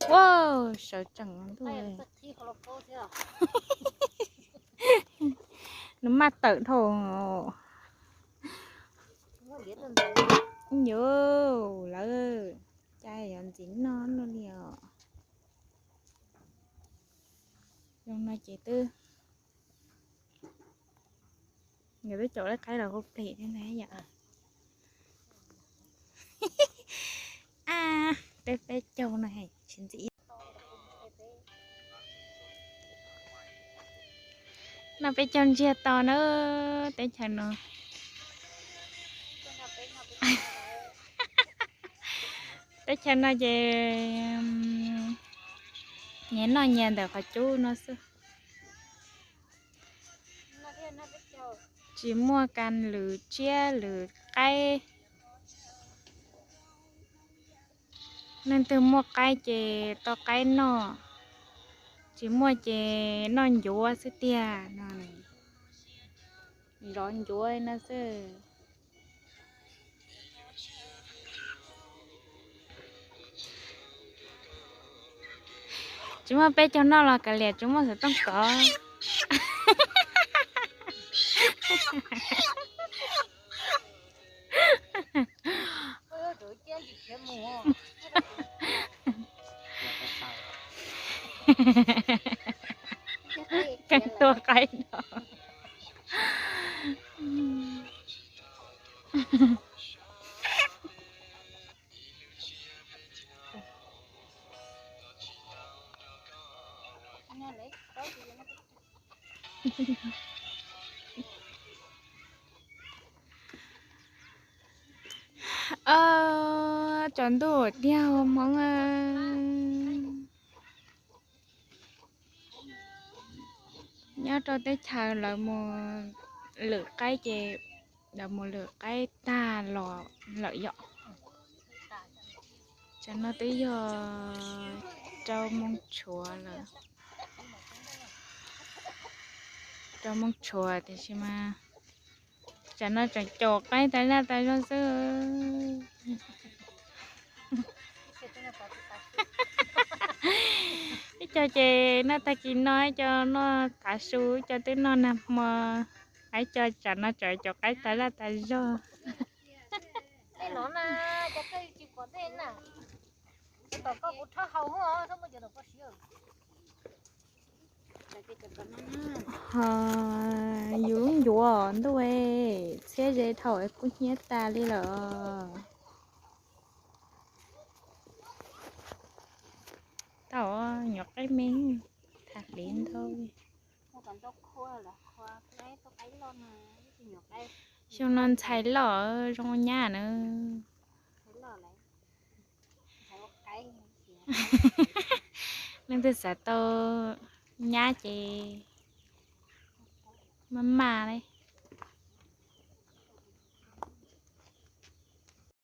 Wow, sawv tsees ntuj. Nws maj tawm dhau. Yuav lawm, cas yuav ntxiv noj luaj li os. Zoo no ces twb, nkawd twb caum lawv qaib los hu plig thiab na yom. A, teb peb caug no tsis ntxiv. Noj peb caug ntsiag to na, teb chaws no. Teb chaws no ces nyias noj nyias ntawm qhov cub no xwb. Tsis muaj kas lwm tsiab lwm qaib. Leej twg muaj qaib ces tau qaib noj, tsis muaj ces noj ncuav xwb tiag no. Zov ncuav no xwb. Tsis muaj peb caug noj los kav liam, tsis muaj xov tooj kov. Keej tuag qaib no. Tsaus ntuj tiag Hmoob. Nyob rau teb chaws lawv mus lwm qaib ces lawv mus lwm qaib tag los lawm yom. Tsam no twb yog rau moo tshuav lawm. Rau moo tshuav tiam sis mas tsam no tseem caum qaib tas zaj tas zog xwb. Ib co ces noj tag kis no, ib co noj tav su, ib co twb noj nag hmo, ib co tsam no tseem caum qaib tas zaj tas zog. Ho yus ncuav ntuj, txhiab ze dhau kub hnyiab tas li lawm. Tau nyuam qaib me, tham hliv ntau. Xyoo no ntxhais loj zoo nyab na. Leej twg xav tau nyab ces maj maj li.